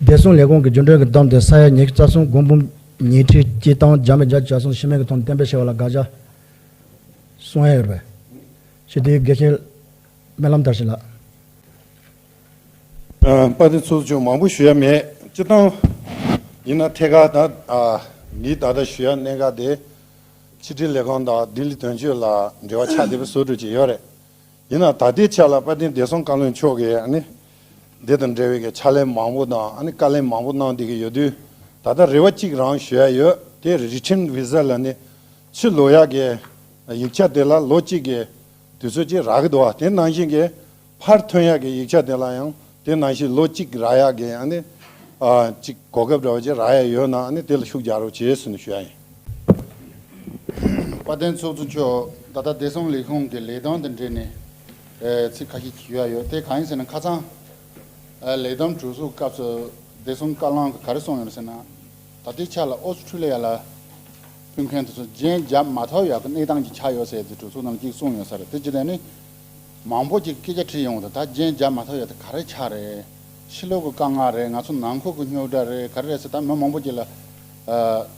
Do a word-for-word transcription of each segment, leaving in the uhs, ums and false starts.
བདེ་སྲུང་ལས་ཁུངས་ཀྱི་རྒྱུན་གྲོན་གྱི་གཏམ་དེ་ས་ཡ་ཉི་ཤུ་རྩ་གསུམ་གོང་འབུམ་ཉིས་ཁྲི་སྤྱི་བཏང་རྒྱ་མི་བརྒྱ་ཆ་གསུམ་ཤི་རྨས་ཀྱི་ཐོག་ནས་གཏན་འབེབས་བྱས་པ་ལ་དགག་བྱ་གསུང་ཡ་ཡོད་པས། ཞུ་དེའི་དགེ་བཤེས་སྨོན་ལམ་དར་ཞིང་ལགས། ཨ། དཔལ་ལྡན་ཚོགས་གཙོ་མཆོག་མང་པོ་ཞུ་ཡ་མེད། སྤྱི་བཏང་ཡིན་ན་ཐད་ཀར་ད། ཨ། ངས་ད་ལྟ་ཞུ་ཡ་གནད་འགག་དེ་ཕྱི་དྲིལ་ལས་ཁང་དང་ལྡི་ལི་དོན་གཅོད་ལ་འབྲེལ་བ་ཆགས་བསྡད་པའི་བཟོ་འདྲ་ཅིག་ཡོད་རེད། ཡིན་ནའང་ད་ལྟའི་ཆ་ལ་དཔལ་ལྡན་བདེ་སྲུང་བཀའ་བློན་མཆོག་གིས་ཨ་ནི་འདི་དང་འབྲེལ་བའི་གི་ཕྱག་ལས་མང་པོ་དང་ཨ་ནི་བཀའ་ལན་མང་པོ་གནང་བསྡད་ཀྱི་ཡོད་དུས། ད་ལྟ་རེ་བ་གཅིག་རང་ཞུ་ཡ་ཡོད། དེ་written visa ལ་ནི་ཕྱིར་ལོག་ཡག་གི་ཡིག་ཆ་དེ་ལ་ལོ་གཅིག་གི་དུས་ཚོད་ཅིག་རག་གི་འདུག་བ། དེ་ནང་བཞིན་གྱི་ཕར་ཐོན་ཡག་གི་ཡིག་ཆ་དེ་ལ་ཡང་དེ་ནང་བཞིན་ལོ་གཅིག་རག་ཡག་གི་ཨ་ནི། ཨ། ཅིག་གོ་སྐབས་འདྲ་བ་ཅིག་རག་ཡ་ཡོད་ན་ཨ་ནི་དེ་ལ་ཤུགས་རྒྱག་རོགས་བྱེད་ཟེར་ནས་ཞུ་ཡ་ཡིན། དཔལ་ལྡན་ཚོགས་གཙོ་མཆོག་ད་ལྟ་བདེ་སྲུང་ལས་ཁུངས་ཀྱི་ལས་དོན་དང་འབྲེལ་ནས། ཨེ། ཚིག་ཁ་ཤས་ཞུ་ཡ་ཡོད། དེ་གང་ཡིན་ཟེར་ན། ཁ་སང་། ཨེ། ལས་བསྡོམས་གྲོས་ཚོགས་སྐབས་སུ་བདེ་སྲུང་བཀའ་བློན་གྱིས་ག་རེ་གསུངས་ཡོད་ཟེར་ན། ད་ལྟའི་ཆ་ལ་ཨོ་སི་ཁྲུ་ལི་ཡ་ལ་ཕེབས་མཁན་དེ་ཚོ་རྒྱན་བརྒྱབ་མ་ཐུབ་ཡག་གི་གནས་སྟངས་ཅིག་ཆགས་ཡོད་ཟེར་ཏེ་གྲོས་ཚོགས་ནང་གཅིག་གསུངས་ཡོད་ས་རེད། དེ་བྱས་ཙང་ནི་མང་པོ་ཅིག་སྐད་ཆ་དྲིས་ཡོང་། ད་ད་རྒྱན་བརྒྱབ་མ་ཐུབ་ཡག་དེ་ག་རེ་ཆགས་རེད། ཕྱི་ལོགས་ཀྱི་དཀའ་ངལ་རེད། ང་ཚོ་ནང་ཁུལ་གྱི་རྙོག་དྲ་རེད། ག་རེ་རེད་ཟེར། ད་མི་མང་པོ་ཅིག་ལ། ཨ།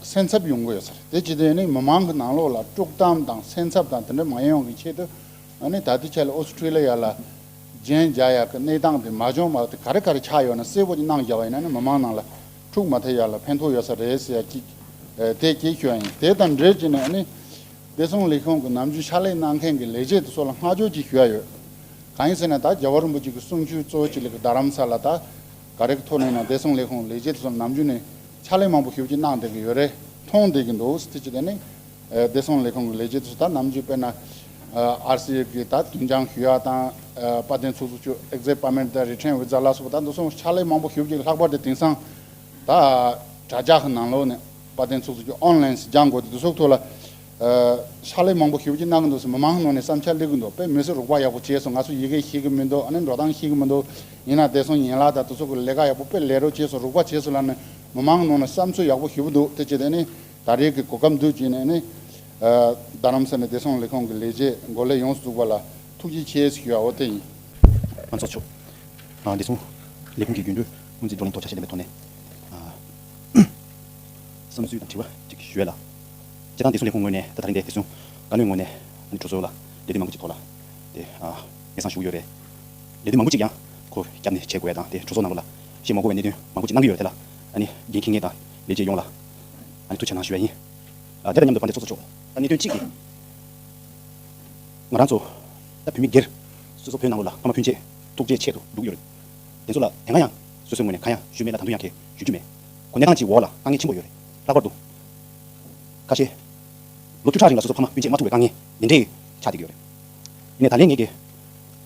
སེམས་འཚབ་ཡོང་གི་ཡོད་ས་རེད། དེ་བྱས་ཙང་ནི་མི་མང་གི་ནང་ལོགས་ལ་དཀྲུག་གཏམ་དང་སེམས་འཚབ་དང་དེ་འདྲ་མ་ཡོང་གི་ཆེད་དུ། ཨ་ནི་ད་ལྟའི་ཆ་ལ་ཨོ་སི་ཁྲུ་ལི་ཡ་ལ་རྒྱན་བརྒྱབ་ཡག་གི་གནས་སྟངས་དེ་མ་བྱུང་བ་དེ་ག་རེ་ག་རེ་ཆགས་ཡོད་ན་གསལ་པོ་ཅིག་གནང་བཞག་པ་ཡིན་ན་ནི་མི་མང་ནང་ལ་འཁྲུག་མ་ཐེབས་ཡག་ལ་ཕན་ཐོགས་ཡོད་ས་རེད་ཟེར་ཡག་ཅིག། ཨ། དེ་གཅིག་ཞུ་ཡ་ཡིན། དེ་དང་འབྲེལ་བྱས་ནས་ཨ་ནི་བདེ་སྲུང་ལས་ཁུངས་ཀྱི་ནམ་རྒྱུན་ཕྱག་ལས་གནང་མཁན་གྱི་ལས་བྱེད་དེ་ཚོ་ལ་བསྔགས་བརྗོད་ཅིག་ཞུ་ཡ་ཡོད། གང་ཡིན་ཟེར་ན། ད་རྒྱལ་བ་རིན་པོ་ཆེ་གི་གསུང་ཆོས་གཙོ་བོ་ཅིག་ལ་གི་རྡ་རམ་ས་ལ་ད་ག་རེ་གི་ཐོག་ནས་ན་བདེ་སྲུང་ལས་ཁུངས་ལས་བྱེད་དེ་ཚོ་ནམ་རྒྱུན་ནས་ཕྱག་ལས་མང་པོ་ཞེ་པོ་ཅིག་གནང་བསྡད་ཀྱི་ཡོད་རེད། མཐོང་བསྡད་ཀྱི་འདུག། དེ་བྱས་ཙང་ནི། ཨ། བདེ་སྲུང་ལས་ཁུངས་ཀྱི་ལས་བྱེད་དེ་ཚོ་ད་ནམ་རྒྱུན་དཔེར་ན། ཨ། ཨར་སི་ཨེཕ་གི་ད་དོན་རྐྱང་ཞུ་ཡ་དང་། ཨ། དཔལ་ལྡན་ཚོགས་གཙོ་མཆོག་ཨེག་ཛིཊ་པར་མིཊ་དང་རི་ཊན་བི་ཛ་ལ་སོགས་པ་ད་འདི་ཚོ་ཕྱག་ལས་མང་པོ་ཞེ་པོ་ཅིག་ལྷག་པར་དུ་དེང་སང་ད་དྲ་རྒྱ་གི་ནང་ལོགས་ནས་དཔལ་ལྡན་ཚོགས་གཙོ་མཆོག་ཨོན་ལན་སྦྱང་དགོས་དེ་འདི་ཚོ་ཐོག་ལ། ཨ། ཕྱག་ལས་མང་པོ་ཞེ་པོ་ཅིག་གནང་གི་འདུག་ཟེར་མི་མང་ནང་ནས་བསམ་འཆར་སླེབས་ཀྱི་འདུག། དཔེ་མི་སྲིད་རོགས་པ་ཡག་པོ་བྱས་སོང་། ང་ཚོ་ཡི་གེ་ཤེས་ཀྱི་མི་འདུག། ཨ་ནི་འགྲོ་སྟངས་ཤེས་ཀྱི་མི་འདུག། ཡིན་ན་བདེ་སྲུང་ཡན་ལག་དང་དེ་ཚོ་གི་ལས་ཀ་ཡག་པོ་དཔེ་ལས་རོགས་བྱས་སོང་། རོགས་པ་བྱས་སོང་ལབ་ནས་མི་མང་ནང་ནས་བསམ་ཚུལ་ཡག་པོ་ཞེ་པོ་འདུག། དེ་བྱས་ནས་ནི་ད་རེས་ཀྱི་གོ་སྐབས་འདི་བརྒྱུད་ནས་ནི། ཨ། རྡ་རམ་ས་ནས་བདེ་སྲུང་ལས་ཁུངས་ཀྱི་ལས་བྱེད་འགོ་ལས་ཡོངས་སུ་འཛུགས་པ་ལ་ཐུགས་རྗེ་ཆེ་ཞུ་ཡ་འོ་དེ་ཡིན། ང་ཚོ་ཆོ། ཨ། བདེ་སྲུང་ལས་ཁུངས་ཀྱི་རྒྱུན་གྲོན་སྔོན་རྩིས་བགྲོ་གླེང་ཐོག་ཆ་ཤས་ལྡན་པའི་ཐོག་ནས། ཨ། བསམ་ཚུལ་དང་དྲི་བ་ཅིག་ཞུ་ཡ་ལ། སྤྱིར་བཏང་བདེ་སྲུང་ལས་ཁུངས་ངོས་ནས་ད་ད་རིང་འདི་བདེ་སྲུང་བཀའ་བློན་ངོས་ནས་ཨ་ནི་གྲོས་ཚོགས་ལ་ལས་དོན་མང་པོ་ཅིག་ཐོག་ལ་དེ། ཨ། སྙན་སེང་ཞུ་གི་ཡོད་རེད། ལས་དོན་མང་པོ་ཅིག་ཡང་ཁོ་རྒྱབ་ནས་བྱེད་དགོས་ཡ་དང་། དེ་གྲོས་ཚོགས་ནང་ལོགས་ལ་བཤད་མ་དགོས་པའི་གནད་དོན་མང་པོ་ཅིག་གནང་གི་ཡོད་རེད། དེ་ལ་ཨ་ནི་འགན་འཁྱེར་མཁན་དང་ལས་བྱེད་ཡོངས་ལ་ཨ་ནི་ཐུགས་རྗེ་གནང་ཞུ་ཡ་ཡིན། ཨ། དེ་དང་མཉམ་དུ་དཔལ་ལྡན་ཚོགས་གཙོ་མཆོག། ཨ། གནད་དོན་གཅིག་གིས། ང་རང་ཚོ་ད་བོད་མི་སྒེར་སོ་སོ་བོད་ནང་ལོགས་ལ་ཕ་མ་སྤུན་མཆེད་ཐུག་འཕྲད་ཆེད་དུ་འགྲོ་གི་ཡོད་རེད། དེ་ཚོ་ལ་དེ་སྔ་ཡང་སོ་སོའི་ངོས་ནས་གང་ཡང་ཞུས་མེད་ལ་ད་དུང་ཡང་གང་ཞུ་རྒྱུ་མེད། གོ་གནས་སྟངས་ཅིག་འོག་ལ་དཀའ་ངལ་ཆེན་པོ་ཡོད་རེད། ལྷག་པར་དུ་ཁ་ཤས་ལོ་བཅུ་ཕྲག་རིང་ལ་སོ་སོ་ཕ་མ་སྤུན་མཆེད་མ་ཐུག་པའི་དཀའ་ངལ་འདི་འདྲའི་ཆགས་བསྡད་ཀྱི་ཡོད་རེད། ཡིན་ནའི་ད་ལན་ངེད་ཀྱིས་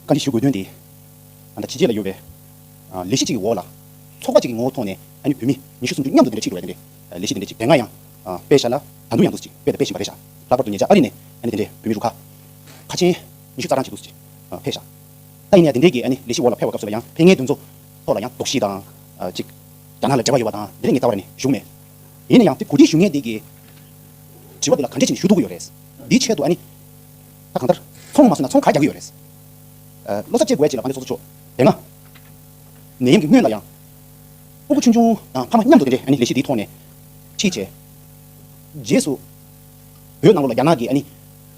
བཀའ་འདྲི་ཞུ་དགོས་དོན་དེ། ཨ། ད་ཕྱི་རྒྱལ་ལ་ཡོད་པའི་ལས་གཞི་གཅིག་གི་འོག་ལ་ཚོགས་པ་གཅིག་གི་ངོ་བོ་ཐོག་ནས་ཨ་ནི་བོད་མི་ཉི་ཤུ་སུམ་ཅུ་མཉམ་དུ་འདི་འདྲ་ཁྲིད་འགྲོ་ཡ་དེ་འདྲའི་ལས་གཞི་དེ་འདྲ་ཅིག་དེ་སྔ་ཡང་སྤེལ་བཞག་ལ་ད་དུང་ཡང་འདུག་ཅིག་སྤེལ་དང་སྤེལ་བཞིན་པ་རེད་ཤག། ལྷག་པར་དུ་ཉེ་ཆར་ཨ་རི་ནས་ཨ་ནི་དེ་འདྲའི་བོད་མི་རུ་ཁག་ཁ་ཆེན་ཉི་ཤུ་རྩ་གྲངས་ཅིག་འདུག་ཅིག་ཕེབས་ཤག། ད་ཡིན་ནའི་དེ་འདྲའི་གི་ཨ་ནི་ལས་གཞི་འོག་ལ་ཕེབས་པའི་སྐབས་སུ་ལ་ཡང་ཕེབས་མཁན་དེ་ཚོ་ཐོག་ལ་ཡང་དོགས་གཞི་དང་ཅིག་རྒྱ་ནག་ལ་འབྲེལ་བ་ཡོད་པ་དང་དེ་འདྲ་ངས་རྩ་བ་ནས་ཞུ་གི་མེད། ཡིན་ན་ཡང་དེ་གོ་སྒྲིག་ཞུ་མཁན་དེ་གི་དྲི་བ་དེ་ལ་ག་འདྲ་བྱས་ནས་ཞུ་ཐུབ་ཀྱི་ཡོད་རེད། འདིའི་ཆེད་དུ་ཨ་ནི། ད་གང་ལྟར་ཚོང་མ་སོང་ན་ཚོང་ག་རྒྱག་གི་ཡོད་རེད། ཨ། བློ་འཚབ་བྱེད་དགོས་ཡ་ཅིག་ལ་དཔལ་ལྡན་ཚོགས་གཙོ་མཆོག་དེ་སྔ་ནད་ཡམས་ཀྱི་སྔོན་ལ་ཡང་སྤུ་གུ་ཆུང་ཆུང་དང་ཕ་མ་མཉམ་དུ་དེ་འདྲའི་ཨ་ནི་ལས་གཞི་འདིའི་ཐོག་ནས་ཁྲིད་བྱས། རྗེས་སུ་བོད་ནང་ལོགས་ལ་རྒྱ་ནག་གི་ཨ་ནི་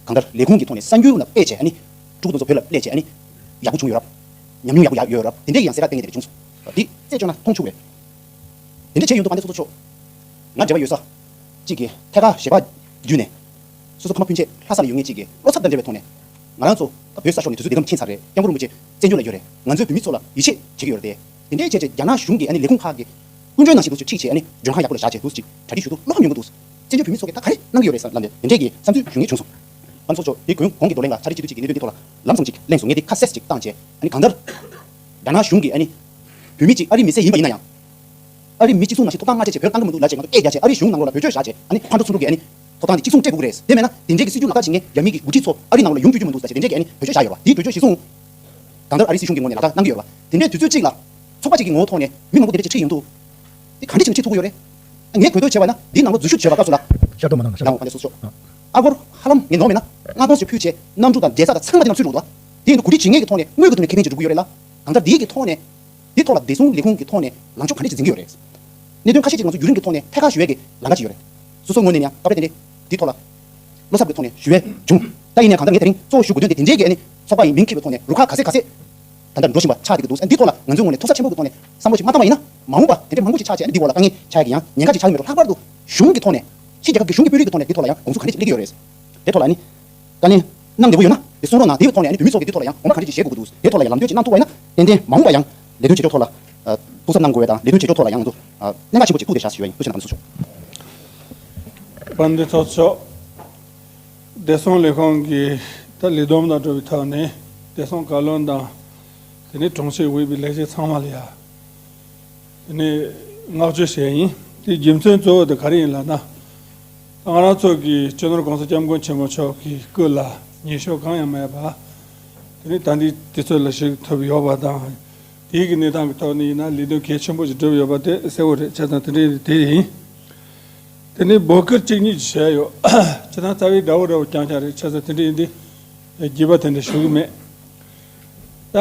གང་ལྟར་ལས་ཁུངས་ཀྱི་ཐོག་ནས་གསར་འགྱུར་ལ་སྤེལ་བྱས། ཨ་ནི་ཕྲུ་གུ་དེ་ཚོ་བོད་ལ་སླེབས་བྱས་ཨ་ནི་ཡག་པོ་བྱུང་ཡོད་རབས། ཉམས་མྱོང་ཡག་པོ་ཡག་ཡོད་རབས་དེ་འདྲའི་ཡང་གསལ་བསྒྲགས་སྤེལ་མཁན་དེ་འདྲ་བྱུང་སོང་། འདི་རྩད་གཅོད་ན་མཐོང་ཆུང་རེད། དེ་འདྲ་བྱས་ཡོང་དུས་དཔལ་ལྡན་ཚོགས་གཙོ་མཆོག། ང་འབྲེལ་བ་ཡོད་ས་གཅིག་གིས་ཐད་ཀར་ཞལ་པར་བརྒྱུད་ནས། སོ་སོ་ཕ་མ་སྤུན་མཆེད་ལྷ་ས་ལ་ཡོད་མཁན་གཅིག་གིས་བློ་འཚབ་དང་འབྲེལ་བའི་ཐོག་ནས། ང་རང་ཚོ་ད་བོད་ས་ཕྱོགས་ནས་དུས་ཚོད་འདི་ཙམ་ཕྱིན་ཚར་རེད། སྐྱབས་མགོན་རིན་པོ་ཆེ་བཙན་བྱོལ་ལ་ཡོད་རེད། ང་ཚོའི་བོད་མི་ཚོ་ལ་ཡིད་ཆེས་བྱེད་ཀྱི་ཡོད་རེད་དེ། དེ་འདྲའི་བྱས་བྱས་རྒྱ་ནག་གཞུང་གི་ཨ་ནི་ལས་ཁུངས་ཁག་གིས་སྐུ་མགྲོན་ནང་བཞིན་དུ་ཁྲིད་བྱས་ཨ་ནི་མགྲོན་ཁང་ཡག་པོ་ལ་བཞག་བྱས་འདུག་ཅིག་གྲ་སྒྲིག་ཞུ་དུས་བློ་ཕམ་ཡོང་གི་འདུག། བཙན་བྱོལ་བོད་མི་ཚོ་གིས་ད་ག་རེ་གནང་གི་ཡོད་རེད་ཟེར་ལབ་ནས་དེ་འདྲས་ཀྱི་བསམ་ཚུལ་ཞུ་མཁན་བྱུང་སོང་། ཨ་ནི་ཚོགས་གཙོ་མཆོག། དེ་གོང་གོང་གི་བགྲོ་གླེང་ལ་ཕྱག་ལས་བྱེད་དུས་གཅིག་གི་གནད་དོན་འདི་ཐོག་ལ་ལམ་སང་ཅིག་གླེང་སོང་། ངས་དེ་ཁ་གསལ་ཅིག་བཏང་བྱས། ཨ་ནི་གང་ལྟར། རྒྱ་ནག་གཞུང་གིས་ཨ་ནི་བོད་མི་གཅིག་ཨ་རིའི་མི་སེར་ཡིན་པ་ཡིན་ན་ཡང་། ཨ་རིའི་མི་གཅིག་མཚུངས་ནང་བཞིན་ཐོབ་ཐང་མ་སྤྲད་བྱས་བོད་བཏང་གི་མི་འདུག་ལབ་བྱས་ང་ཚོ་སྐད་རྒྱག་བྱས། ཨ་རིའི་གཞུང་ནང་ལོགས་ལ་བེད་སྤྱོད་བཞག་བྱས། ཨ་ནི་ཕར་འགྲོ་ཚུར་འགྲོ་གིས་ཨ་ནི་ཐོབ་ཐང་དེ་གཅིག་མཚུངས་སྤྲད་དགོས་ཀྱི་རེད། དེ་མེད་ན་དེ་འདྲའི་གི་སྲིད་ཇུས་ལག་བསྟར་བྱེད་མཁན་རྒྱ་མི་གི་འགོ་ཁྲིད་ཚོ་ཨ་རི་ནང་ལོགས་ལ་ཡོང་རྒྱུ་རྒྱུ་མི་འདུག་ཟེར་བྱས་དེ་འདྲའི་གི་ཨ་ནི་བེད་སྤྱོད་བྱས་སོང་། གང་ལྟར་ཨ་རིའི་སྲིད་གཞུང་གི་ངོས་ནས་ལག་བསྟར་གནང་གི་ཡོད་པ། དེ་འདྲའི་དུས་ཚོད་གཅིག་ལ་ཚོགས་པ་གཅིག་གི་ངོ་བོ་ཐོག་ནས་མི་མང་པོ་དེ་འདྲ་ཅིག་ཁྲིད་ཡོང་དུས། དེ་ག་འདྲ་བྱས་ནས་ཁྲིད་ཐུབ་ཀྱི་ཡོད་རེད། ངས་གོ་ཐོས་བྱས་པ་ན་འདིའི་ནང་ལོགས་འཛུལ་ཞུགས་བྱས་པ་སྐབས་སུ་ལ། ཤར་གྲོང་མ་ནང་ཤར་གྲོང་། ཨ་ནི་སོ་སོ། ཨ་སྒོར་ཧ་ལམ་ངས་ནོར་མེད་ན་ལྔ་སྟོང་ཞིག་ཕུལ་བྱས་གནམ་གྲུ་དང་རྒྱལ་ས་དང་ཚང་མ་དེ་ནང་ཚུད་འགྲོ་འདུག་བ། དེ་ཡིན་དུས་གོ་སྒྲིག་བྱེད་མཁན་གྱི་ཐོག་ནས་དངུལ་གྱི་ཐོག་ནས་ཁེ་ཕན་ཅིག་འགྲོ་གི་ཡོད་རེད་ལ། གང་ལྟར་དེའི་གི་ཐོག་ནས། འདི་ཐོག་ལ་བདེ་སྲུང་ལས་ཁུངས་ཀྱི་ཐོག་ནས་ལངས་ཕྱོགས་ག་འདྲ་ཞིག་འཛིན་གྱི་ཡོད་རེད། གནད་དོན་ཁ་ཤས་ཤིག་ང་ཚོ་ཡུན་རིང་གི་ཐོག་ནས་ཐད་ཀར་ཞུ་ཡས་ཀྱི་ལམ་ཁ་ཅིག་ཡོད་རེད། སོ་སོའི་ངོས་ནས་ཡང་སྐབས་རེ་དེ་འདྲའི་འདི་ཐོག་ལ་བློ་འཚབ་ཀྱི་ཐོག་ནས་ཞུ་ཡས་བྱུང་། ད་ཡིན་ནའང་གང་ལྟར་ངས་དེ་རིང་གཙོ་བོ་ཞུ་དགོས་དོན་དེ་དེ་འདྲའི་གི་ཨ་ནི་ཚོགས་པ་ཡི་མིང་འཁྱེར་བའི་ཐོག་ནས་རུ་ཁག་ག་ཚད་ག་ཚད་ད་ལྟ་འགྲོ་བཞིན་པ་ཆགས་བསྡད་ཀྱི་འདུག་འདི་ཐོག་ལ་ང་ཚོའི་ངོས་ནས་མཐོ་ས་ཆེན་པོ་གི་ཐོག་ནས་བསམ་བློ་ཞིག་མ་བཏང་བ་ཡིན་ན། མ་འོངས་པ་དེ་འདྲའི་མང་པོ་ཞིག་ཆགས་བྱས་ཨ་ནི་འདི་འོག་ལ་དཀའ་ངལ་ཆགས་ཡས་ཀྱི་ཡང་ཉེན་ཁ་ཅིག་ཆགས་ཡོད་མེད་འགྲོ། ལྷག་པར་དུ་གཞུང་གི་ཐོག་ནས་ཕྱི་རྒྱལ་ཁབ་ཀྱི་གཞུང་གི་དཔོན་རིགས་ཀྱི་ཐོག་ནས་འདི་ཐོག་ལ་ཡང་དགོངས་ཚུལ་ག་འདྲ་ཅིག་སླེབས་ཀྱི་ཡོད་རེད། དེ་ཐོག་ལ་ཨ་ནི། དཀའ་ངལ་གནང་བདེ་པོ་ཡོད་ན་དེ་གསུང་རོགས་གནང་། དེའི་ཐོག་ནས་ཨ་ནི་བོད་མི་ཚོགས་ཀྱིས་དེའི་ཐོག་ལ་ཡང་ངོ་མ་ག་འདྲ་ཅིག་བཞེས་དགོས་ཀྱི་འདུག་དེའི་ཐོག་ལ་ཡང་ལམ་སྟོན་ཅིག་གནང་ཐུབ་པ་ཡིན་ན་ཏན་ཏན་མ་འོངས་པ་ཡང་ལས་དོན་བྱེད་ཕྱོགས་ཐོག་ལ་ཨ་ཐུགས་གཟབ་གནང་དགོས་པ་དང་ལས་དོན་བྱེད་ཕྱོགས་ཐོག་ལ་ཡང་ང་ཚོ་ཨ་གནད་འགག་ཆེན་པོ་ཅིག་བསྐུལ་ཏེ་བཞག་ཞུ་བ་ཡིན། ཐུགས་རྗེ་གནང་དམ་ཚོ་ཞུ། དཔལ་ལྡན་ཚོགས་གཙོ་མཆོག་བདེ་སྲུང་ལས་ཁུངས་ཀྱི་ད་ལས་བསྡོམས་དང་འགྲོ་བའི་ཐོག་ནས་བདེ་སྲུང་བཀའ་བློན་དང་དེ་ནས་དྲུང་ཆེ་དབུས་པའི་ལས་བྱེད་ཚང་མ་ལ་ཡ། དེ་ནས་བསྔགས་བརྗོད་བྱས་ཡིན། དེའི་རྒྱུ་མཚན་གཙོ་བོ་དེ་ག་རེ་ཡིན་ལབ་ན། ང་རང་ཚོ་གི་སྤྱི་ནོར་༸གོང་ས་༸སྐྱབས་མགོན་ཆེན་པོ་མཆོག་གི་སྐུ་ལ་ཉེས་ཕྱོགས་གང་ཡང་མེད་པ། དེ་ནས་ད་ལྟའི་དུས་ཚོད་ལ་བཞུགས་ཐུབ་ཡོད་པ་དང་། དེའི་གི་གནས་སྟངས་ཀྱི་ཐོག་ནས་ཡིན་ན་ལས་དོན་གལ་ཆེན་པོ་ཞིག་བསྒྲུབས་ཡོད་པ་དེ་གསལ་བོ་རེད། བྱས་ཙང་དེ་འདྲའི་དེ་ཡིན། དེ་ནས་འབོད་སྐུལ་གཅིག་གཉིས་ཤིག་བྱས་ཡོད། ཁྱེད་རང་རྩ་བའི་དགྲ་བོ་འདྲ་བོ་རྐྱང་རྐྱང་རེད། བྱས་ཙང་དེ་འདྲ་ཡིན་དུས་རྒྱུས་པ་དེ་འདྲ་ཞུ་གི་མེད། ད།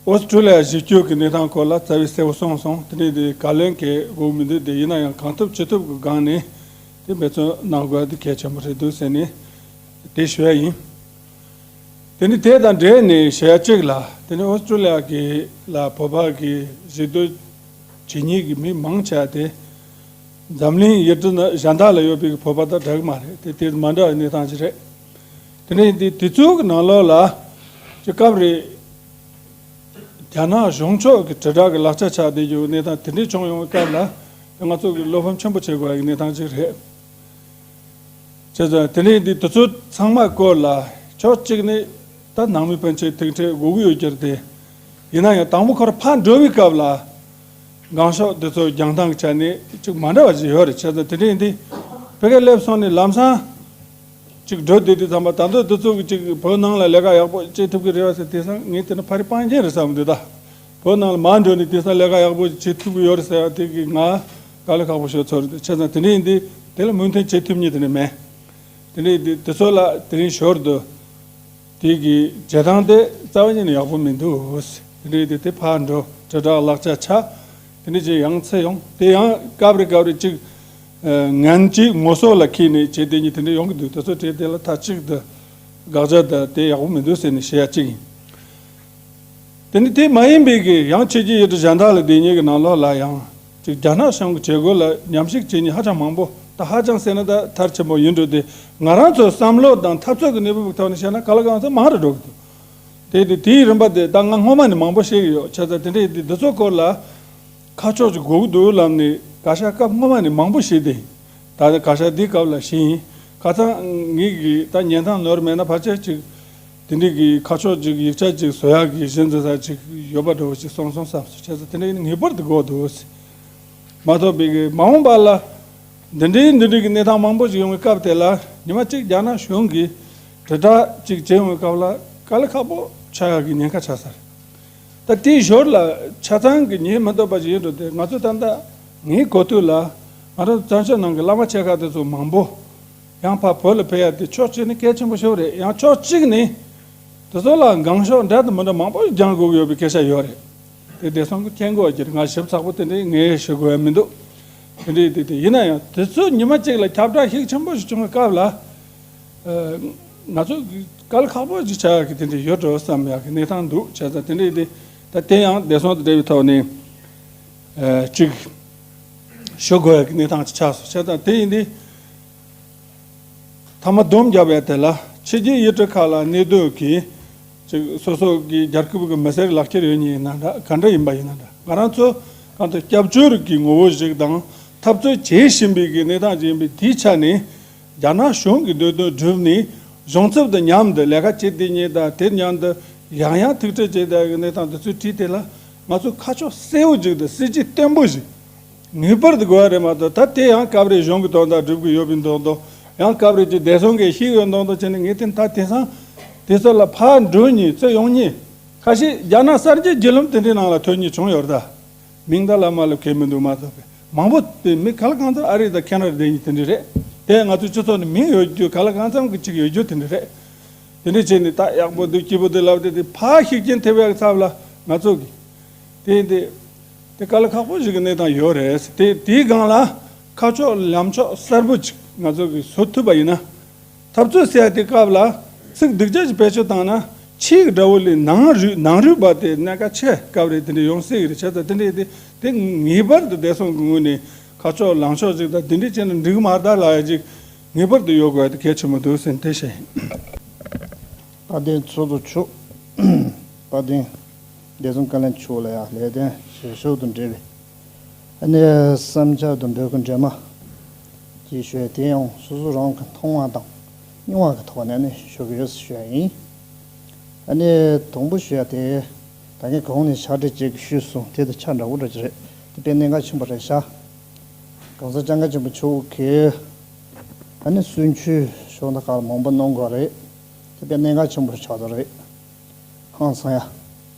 ཨོ་སི་ཀྲུ་ལི་ཡ་གཞིས་སྐྱོད་ཀྱི་གནས་སྟངས་སྐོར་ལ་རྩ་བའི་གསལ་བོ་གསུངས་སོང་། དེ་འདྲ་ཡིན་དུས་བཀའ་བློན་གྱི་དགོས་མི་འདུག་དེ་ཡིན་ན་ཡང་གང་ཐུབ་ཅི་ཐུབ་ཀྱི་སྒང་ནས་དེ་འབད་བརྩོན་གནང་དགོས་དེ་གལ་ཆེན་པོ་རེད་འདུག་ཟེར་ནས་དེ་ཞུ་ཡ་ཡིན། དེ་ནི་དེ་དང་འབྲེལ་ནས་ཞུ་ཡ་གཅིག་ལ། དེ་ནི་ཨོ་སི་ཀྲུ་ལི་ཡ་གི་ལ་བོད་པ་གི་གཞིས་སྡོད་བྱེད་མཁན་གྱི་མི་མང་ཆེ་བ་དེ་འཛམ་གླིང་ཡུལ་གྲུ་ནི་གཞན་དག་ལ་ཡོད་པའི་བོད་པ་དང་འདྲ་གི་མ་རེད། དེ་དེ་མ་འདྲ་བའི་གནས་སྟངས་ཅིག་རེད། དེ་ནས་དེ་དུས་ཚོད་ཀྱི་ནང་ལོགས་ལ་ཅིག་སྐབས་རེ་རྒྱ་ནག་གཞུང་ཕྱོགས་ཀྱི་དྲིལ་བསྒྲགས་ཀྱི་ལག་ཆ་ཆགས་བསྡད་རྒྱུ་གནས་སྟངས་དེ་འདྲས་བྱུང་ཡོང་བའི་སྐབས་ལ་ང་ཚོ་གི་བློ་ཕམ་ཆེན་པོ་བྱེད་དགོས་ཡ་གི་གནས་སྟངས་ཅིག་རེད། བྱས་ཙང་དེ་ནས་འདི་དུས་ཚོད་ཚང་མ་སྐོར་ལ་ཕྱོགས་གཅིག་ནས་ད་ནང་མི་ཕན་ཆད་ཐུག་འཕྲད་དགོས་ཀྱི་ཡོད་རྒྱུ་རེད་དེ། ཡིན་ན་ཡང་དང་པོ་ཁོ་རང་ཕར་འགྲོ་བའི་སྐབས་ལ་འགངས་ཤོག་འདི་ཚོ་རྒྱང་ཐང་གི་ཆ་ནས་ཅིག་མ་འདྲ་བ་ཞིག་ཡོད་རེད། བྱས་ཙང་དེ་འདྲ་ཡིན་དུས་ཕ་གིར་སླེབས་སོང་ནས་ལམ་སང་ཅིག་འགྲོ་བསྡད་དུས་ཙམ་པ་ད་དུང་འདི་ཚོ་གི་ཅིག་བོད་ནང་ལ་ལས་ཀ་ཡག་པོ་བྱེད་ཐུབ་ཀྱི་རེད་བ་ཟེར། དེང་སང་ངས་དེ་ནི་ཕ་རི་སྤང་རྒྱན་རེད་བསམ་འདུག་ད་བོད་ནང་ལ་མར་འགྲོ་ནས་དེང་སང་ལས་ཀ་ཡག་པོ་བྱེད་ཐུབ་ཀྱི་ཡོད་རེད་ཟེར་ཡ་དེ་གི་ང་དཀའ་ལས་ཁག་པོ་ཤོར་ཚོར་འདུག་བྱས་ཙང་དེ་འདྲ་ཡིན་དུས་དེ་ལ་མོས་མཐུན་བྱེད་ཐུབ་མཁན་དེ་འདྲ་མེད། དེ་འདྲ་ཡིན་དུས་དེ་ཚོ་ལ་དེ་རིང་ཞོར་དུ་དེ་གི་བྱེད་སྟངས་དེ་རྩ་བ་ཉིད་ནས་ཡག་པོ་མི་འདུག་དེ་འདྲ་ཡིན་དུས་དེ་ཕར་འགྲོ་དྲིལ་བསྒྲགས་ལག་ཆ་ཆག་དེ་འདྲ་ཅིག་ཡང་ཚེ་ཡོང་དེ་ཡང་སྐབས་རེ་སྐབས་རེ་ཅིག་ངན་ཅིག་ངོ་སོ་ལ་འཁྱེར་ནས་བྱེད་དེ་ཉིད་དེ་འདྲ་ཡོང་གི་འདུག་དེ་ཚོ་བྲིས་དེ་ལ་མཐའ་གཅིག་ཏུ་དགག་བྱ་དང་དེ་ཡག་པོ་མི་འདུག་ཟེར་ནས་བཤད་ཡ་གཅིག་ཡིན། དེ་ནི་དེ་མ་ཡིན་པའི་གི་ཡང་ཕྱི་རྒྱལ་ཡུལ་གྲུ་གཞན་དག་ལ་བསྡད་མཁན་གྱི་ནང་ལོགས་ལ་ཡང་ཅིག་རྒྱ་ནག་གཞུང་གི་བྱེད་སྒོ་ལ་མཉམ་ཞུགས་བྱེད་མཁན་ཧ་ཅང་མང་པོ་ད་ཧ་ཅང་ཟེར་ན་ད་མཐར་ཕྱིན་པོ་ཡིན་འགྲོ་དེ་ང་རང་ཚོའི་བསམ་བློ་དང་འཐབ་རྩོད་ཀྱི་གནས་བབ་ཀྱི་ཐོག་ནས་བཤད་ན་ག་ལ་གང་ཚོད་མང་རུ་འགྲོ་གི་འདུག་དེ་དེ་དེའི་རིམ་པ་དེ་ད་ང་སྔོན་མ་ནས་མང་པོ་བཤད་ཀྱི་ཡོད། བྱས་ཙང་དེ་འདྲའི་དེ་འདི་ཚོ་སྐོར་ལ་ཁ་ཕྱོགས་ཅིག་དགོས་ཀྱི་འདུག་ལབ་ནས་བཀའ་ཤག་སྐབས་སྔོན་མ་ནས་མང་པོ་བཤད་དེ། ད་ལྟ་བཀའ་ཤག་འདིའི་སྐབས་ལ་ཞིག་ཡིན། ཁ་སང་ངེད་ཀྱིས་ད་ཉན་སྟངས་ནོར་མེད་ན་ཕལ་ཆེར་ཅིག་དེ་འདྲའི་གི་ཁ་ཕྱོགས་ཅིག་ཡིག་ཆ་ཅིག་བཟོ་ཡག་གི་གཞི་འཛིན་ས་ཅིག་ཡོད་པ་འདྲ་བོ་ཅིག་གསུངས་སོང་བསམ་སོང་། བྱས་ཙང་དེ་འདྲ་ཡིན་ངེས་པར་དུ་དགོས་འདུག་མ་གཏོགས་པའི་གི་མ་འོངས་པ་ལ་འདི་འདྲའི་འདི་འདྲའི་གི་གནས་སྟངས་མང་པོ་ཅིག་ཡོང་བའི་སྐབས་དེ་ལ་ཉི་མ་གཅིག་རྒྱ་ནག་གཞུང་གིས་དྲིལ་བསྒྲགས་ཅིག་བྱེད་ཡོང་བའི་སྐབས་ལ་དཀའ་ལས་ཁག་པོ་ཆགས་ཡག་གི་ཉེན་ཁ་ཆགས་ས་རེད། ད་དེའི་ཞོར་ལ་ཆ་ཚང་གི་ཉེན་མི་ཐོབ་པ་ཞིག་ཡིན་འགྲོ་དེ་ང་ཚོ་ད་ལྟ་ངའི་གོ་ཐོས་ལ་ང་རང་བཙན་བྱོལ་ནང་གི་བླ་མ་ཆེ་ཁག་དེ་ཚོ་མང་པོ་ཡང་ཕར་བོད་ལ་ཕེབས་ཡ་དེ་ཕྱོགས་གཅིག་ནས་གལ་ཆེན་པོ་ཤོར་རེད། ཡང་ཕྱོགས་གཅིག་ནས་དེ་ཚོ་ལ་འགངས་ཤོག་འདྲ་དང་མི་འདྲ་མང་པོ་སྦྱང་དགོས་ཀྱི་ཡོད་པའི་སྐད་ཆ་ཡོད་རེད། དེ་བདེ་སྲུང་གི་མཁྱེན་དགོས་ཀྱི་རེད། ང་ཞིབ་ཚགས་པོ་དེ་འདྲའི་ངས་ཞུ་དགོས་ཡ་མི་འདུག་དེ་འདྲའི་དེ་དེ་ཡིན་ན་ཡང་དེ་ཚོ་ཉི་མ་གཅིག་ལ་ཁྱབ་བསྒྲགས་ཤུགས་ཆེན་པོ་ཞིག་བྱུང་བའི་སྐབས་ལ། ང་ཚོ་གི་དཀའ་ལས་ཁག་པོ་ཅིག་ཆགས་ཡག་གི་དེ་འདྲ་ཡོད་འགྲོ་བསམ་ཡག་གི་གནས་སྟངས་འདུག་བྱས་ཙང་དེ་འདྲ་ཡིན་དུས་ད་དེ་ཡང་བདེ་སྲུང་དང་འབྲེལ་བའི་ཐོག་ནས་ཅིག་ཞུ་དགོས་ཡག་གི་གནས་སྟངས་ཅིག་ཆགས་སོང་། བྱས་ཙང་དེ་ཡིན་དུས་མཐའ་མ་སྡོམ་བརྒྱབ་ཡག་དེ་ལ་ཕྱི་རྒྱལ་ཡུལ་གྲུ་ཁག་ལ་གནས་སྡོད་ཀྱི་ཅིག་སོ་སོ་གི་རྒྱལ་ཁབ་ཀྱི་མི་སེར་ལག་ཁྱེར་ཡོད་མཁན་ཡིན་ན་འདྲ་ག་འདྲ་ཡིན་པ་ཡིན་ན་འདྲ་ང་རང་ཚོ་གང་ལྟར་སྐྱབས་བཅོལ་གྱི་ངོ་བོ་ཞིག་དང་འཐབ་རྩོད་བྱེད་བཞིན་པའི་གི་གནས་སྟངས་ཅིག་ཡིན་པས་དེའི་ཆ་ནས། རྒྱ་ནག་གཞུང་གི་འདོད་དོན་བསྒྲུབས་ནས་གཞུང་ཚབ་དང་མཉམ་དུ་ལས་ཀ་བྱེད་བསྡད་མཁན་དང་དེ་མཉམ་དུ་ཡང་ཡང་ཐུག་འཕྲད་བྱེད་བསྡད་ཀྱི་གནས་སྟངས་འདི་ཚོའི་འཁྲིས་དེ་ལ་ང་ཚོ་ཁ་ཕྱོགས་གསལ་བོ་ཅིག་དང་སྲིད་ཇུས་བརྟན་པོ་ཞིག་ངེས་པར་དུ་དགོས་པ་རེད་མ་གཏོགས་ད་དེ་ཡང་སྐབས་རེ་གཞུང་གི་དོན་དག་སྒྲུབ་ཀྱི་ཡོད་པའི་མདོག་མདོག་ཡང་སྐབས་རེ་ཅིག་བདེ་སྲུང་གིས་ཤེས་ཡོད་མདོག་མདོག་བྱས་ནས་ངས་དེ་ད་དེང་སང་དེ་ཚོ་ལ་ཕར་འགྲོ་མཁན་ཚུར་ཡོང་མཁན་ཁ་ཤས་རྒྱ་ནག་གསར་བརྗེ་བརྒྱུད་ལམ་དེ་འདྲའི་ནང་ལ་ཐོན་མཁན་བྱུང་ཡོད་རེད་ད། མིང་དང་བླ་མ་ལ་མཁས་མི་འདུག་མ་གཏོགས་པའི་མང་པོ་དེ་མི་ག་ལ་གང་འཚམ་ཨ་རི་དང་ཁེ་ན་ཌ་བསྡད་མཁན་དེ་འདྲ་རེད། དེ་ང་ཚོའི་སྤྱི་ཚོགས་ནས་མིང་ཡོད་རྒྱུ་ག་ལ་གང་འཚམ་གི་ཅིག་ཡོད་རྒྱུ་དེ་འདྲ་རེད། དེ་འདྲ་བྱས་ནས་ད་ཡག་པོ་འདུག་སྐྱིད་པོ་འདུག་ལབ་དེ་དེ་ཕར་ཤུགས་རྐྱེན་ཐེབས་ཡག་ཚབ་ལ་ང་ཚོ་གི་ དེ་དེ་དེ་དཀའ་ལས་ཁག་པོ་ཞིག་གི་གནས་སྟངས་ཡོད་རེད། དེ་དེའི་སྒང་ལ་ཁ་ཕྱོགས་ལམ་ཕྱོགས་གསལ་པོ་ཅིག་ང་ཚོ་གིས་བཟོ་ཐུབ་པ་ཡིན་ན། འཐབ་རྩོད་ཟེར་ཡ་དེ་སྐབས་ལ་ཚིག་སྡུག་ཅག་ཅིག་བེད་སྤྱོད་བཏང་ན། ཕྱིའི་དགྲ་བོ་ལས་ནང་རུལ་ནང་རུལ་བ་དེ་གནད་འགག་ཆེ་སྐབས་རེད། དེ་འདྲ་ཡོང་སྲིད་ཀྱི་རེད། བྱས་ཙང་དེ་འདྲ་དེ་དེ་ངེས་པར་དུ་བདེ་སྲུང་གི་ངོས་ནས་ཁ་ཕྱོགས་ལམ་ཕྱོགས་ཅིག་དང་དེ་འདྲ་བྱས་ན་འགྲིག་གི་མ་རེད་ལབ་ཡ་ཅིག་ངེས་པར་དུ་ཡོད་དགོས་ཡ་དེ་གལ་ཆེན་པོ་འདུག་ཟེར་དེ་བཤད་ཡིན། དཔལ་ལྡན་ཚོགས་གཙོ་མཆོག་དཔལ་ལྡན་བདེ་སྲུང་བཀའ་བློན་མཆོག་ལ་ཡང་ལས་དོན་བྱེད་ཕྱོགས་དང་འབྲེལ་བའི་ཨ་ནི་བསམ་འཆར་དང་འབོད་སྐུལ་འདྲ་མོ་ཅིག་ཞུ་ཡ་དེ་ཡང་སོ་སོ་རང་གི་མཐོང་བ་དང་མྱོང་བ་གི་ཐོག་ནས་ནི་ཞུ་གི་ཡོད་ཞུ་ཡ་ཡིན། ཨ་ནི་དང་པོ་ཞུ་ཡ་དེ་ད་གིན་གོང་ནས་ཕྱག་བྲིས་ཅིག་ཞུས་སོང་། དེ་དང་ཆ་འདྲ་བོ་འདྲ་ཅིག་རེད། དེ་དཔེ་གནད་འགག་ཆེན་པོ་རེད་ཤག་གོང་ས་སྐྱབས་མགོན་ཆེན་པོ་མཆོག་གིས་ཨ་ནི་གསུང་ཆོས་ཞུ་ན་ག་ལ་མང་པོ་གནང་དགོས་རེད། དེ་དཔེ་གནད་འགག་ཆེན་པོ་ཆགས་ཀྱི་རེད། ཧང་སང་ཡ།